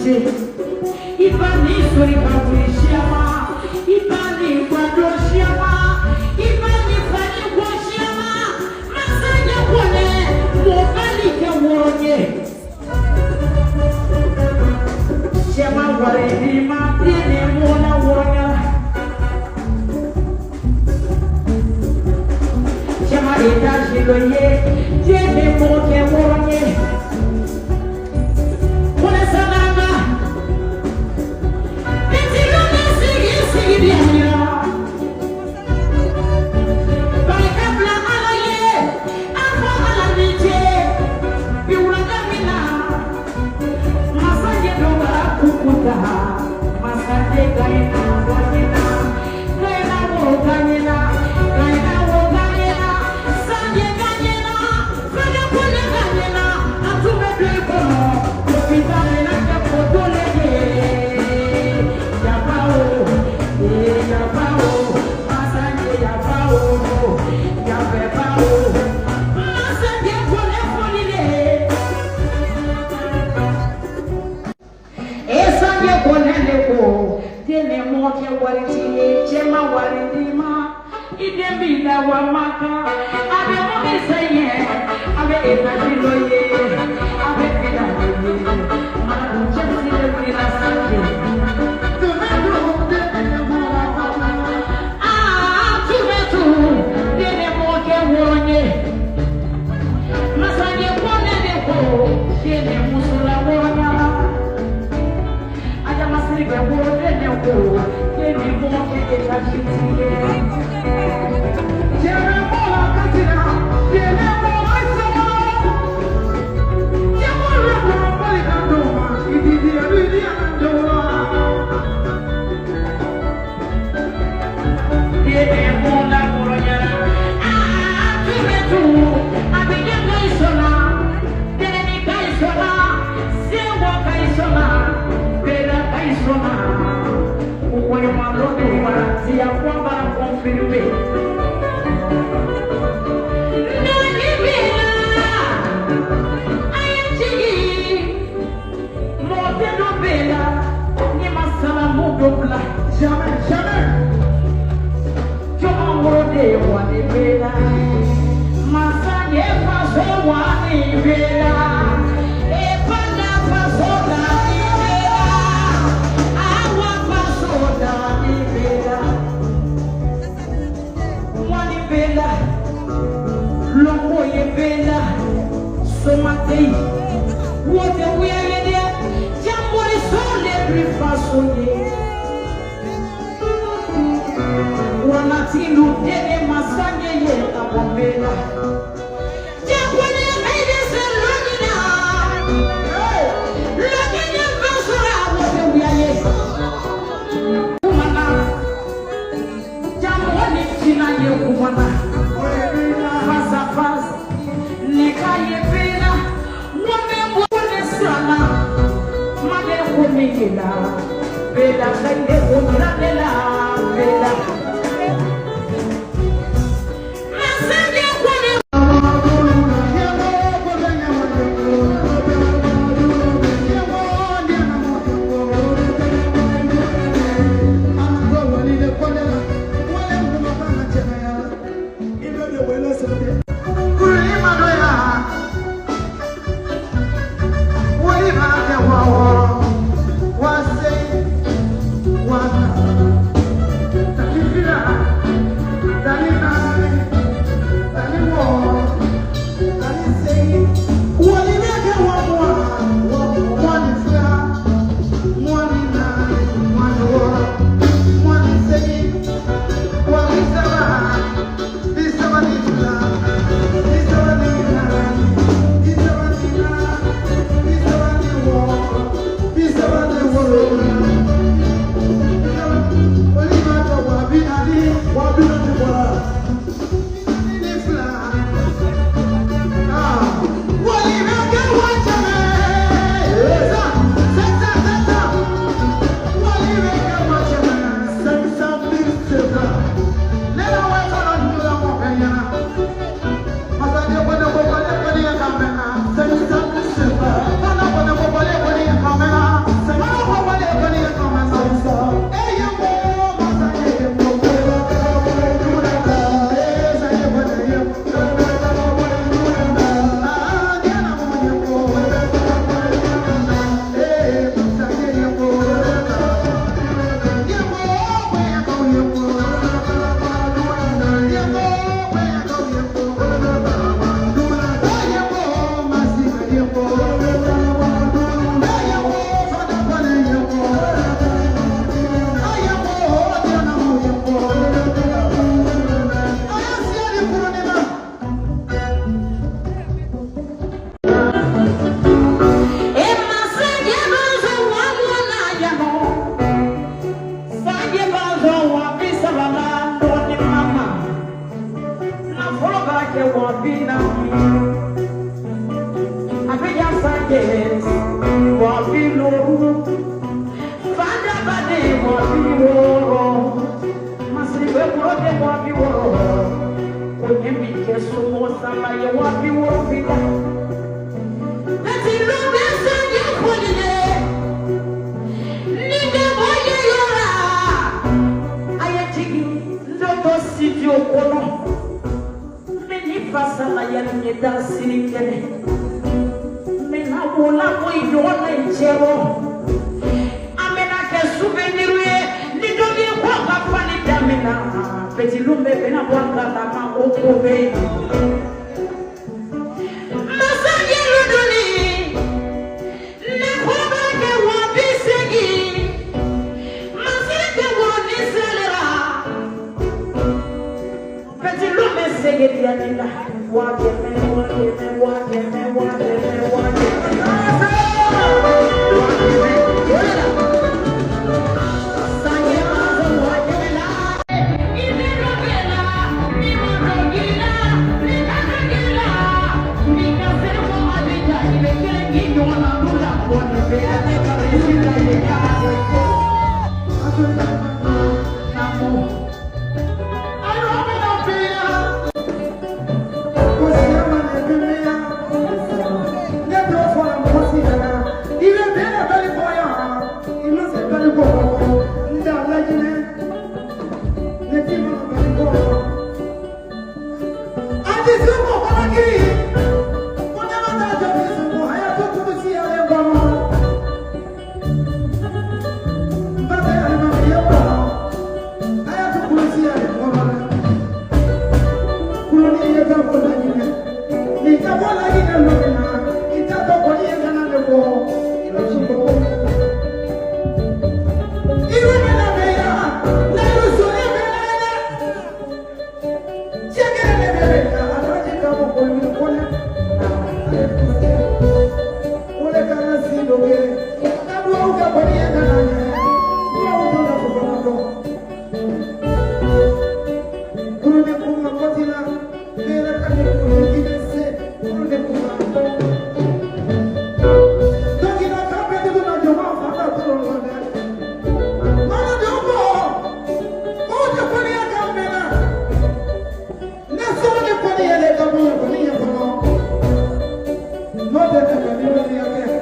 ce. I ba ni sori ka wuli siyama, i ba ni gbadɔ siyama, i ba ni fani kɔ siyama. Masakɛ kɔnɛ mɔgɔ ba ni kɛ wɔɔrɔ ye. Cɛman wari di ma den ni mɔna wɔɔrɔ ɲɛna. Cɛman etazi dɔ ye, den ni mɔgɔ kɛ wɔɔrɔ ye. Kɔnɛ sananga, bitigiw ni sigi sigi di yan. Barika bila Ala ye, an fɔ Ala ni ce. Bi wulada min na, masakɛ dɔ b'a kukuta. Masakɛ gayina gayina, gayina wo gayina, gayina wo gayina, sanjɛ gayina, fɛnɛ kɔnɛ gayina, a tun bɛ don i kɔnɔ, hôpital la kɛ photo lajɛ. Yafa o, ee yafa o, masakɛ yafa o, yafɛba o, masakɛ kɔnɛ fɔli le. Esange kɔnɛ ko den mɔkɛ wari ti ye, cɛ ma wari di ma, i den b'i la wa ma kan, a bɛ mɔbili san ye, a bɛ etazi dɔ ye, a bɛ villa dɔ ye, mana cɛsiri de wulila sanjɛ. Aa tun bɛ tun den mɔkɛ wɔɔrɔ ye, masakɛ kɔnɛ de ko den muso la wɔɔrɔ ɲɛna. Ajamasiri bɛ wolo den ko den mɔkɛ etazi ti ye. Cɛbɛ bɔra kasi la, jɛnɛ bɔra sama. Cɛbɔ bɔra bali ka dɔw ma, i ti di a b'i di a ka dɔw la. Den mɔla wɔɔrɔ ɲɛna. Aa tun bɛ tun a bɛ kɛ kayiso la, denni kayiso la, senbɔ kayiso la, bɛla kayiso la. Ukɔɲuman dɔ bɛ waranti a ko b'a confirmer. Nani bɛla a ye jigin, mɔgɔ tɛ dɔ bɛla ni ma salamu dɔ bila. Jamais, jamais. Jɔn woro de wani bɛla, masakɛ faso wani bɛla, ebala faso nani bɛla, awa faso nani bɛla, wani bɛla, lɔngo ye bɛla, somatei, wote wuya ye dɛ, jambori so le bi faso ye. Wanatindu dede masanye ye ka bɔ bɛla. Jakone kaide se lɔnyina, lɔnyina fasora wote wuya ye. Kumana, jamɔ ni tina ye kumana. Face à face, ne ka ye bɛla, wɔmɛ wɔne sirana, male ko min ye la, bɛla kaide ko yira ne la, bɛla. Masakɛ kɔnɛ. 70.000. Petit Lumbe sange folile, ni bɛ bɔ yen yɔrɔ a ye jigin ndoto studio kɔnɔ. N bɛ ni fasa la yanni n ye taa sini kɛnɛ. N bɛ na o labɔ i ɲɔgɔn na i cɛbɔ. An bɛna kɛ souvenir ye ni dɔ b'i kɔ ka fali daminɛ. Petit Lumbe bɛna bɔ a kalama o ko bɛ yen. Masakɛ Luduli, ne ko bɛ kɛ 80.000. Masakɛ woro selera. Petit Lumbe segin yanni la 100.000, 100.000, 100.000, 100.000, 100.000. Sange mazo 100.000 la. I bɛ dɔ bɛ la, ni ma dɔnkili la, ni ka dɔnkili la, ni ka se ko a bɛ ja, i bɛ kelen k'i ɲɔgɔn na du la bɔ nin bɛɛ la ne ka résultat ye k'a bɛ. Naamu. Ayiwa, bɛ na fiya. Ko siyama ne bɛ miya. Ne t'o fɔ la mɔgɔ si ɲɛna. I bɛ bɛn na bali kɔ yan. I ma se bali kɔ. N t'a lajinɛ. Ne t'i ma bali kɔ. A ti se ko kɔnɔkiri. Ko ne ma taa jɔ ni sɔngɔ. A y'a to kulusi ale kɔnɔ. N ba tɛ alimami ye kɔ. A y'a to kulusi ale kɔnɔ dɛ. Kuloni ye ka bɔ laɲinɛ. N'i ka bɔ laɲinɛ don min na, i t'a dɔn kɔni ye kana ne bɔ. I bɛ ci bɔ. I bɛ bɛ na bɛ yan. Layiru sɔrɔ bɛ na dɛ. Cɛ kelen de bɛ bɛ yan. A b'a ka bɔ kɔni kɔnɛ. O de kan ka si dɔ kɛ. Ka duwawu kɛ kɔni ye kana ɲɛ. Duwawu dɔ la ko fana dɔn. Kuloni kuma kɔti la. Ne yɛrɛ ka nin kɔni k'i bɛ se. Kuloni kuma. Donc il a ka bɛɛ de na jɔ ma fa ka tɔrɔ la dɛ. Mana de ko. O de kɔni ye kan mɛnna. Ne sɔrɔ ni kɔni yɛlɛ ka bɔ kɔni ye kɔnɔ. N'o tɛ tɛmɛ ni wale ya kɛ.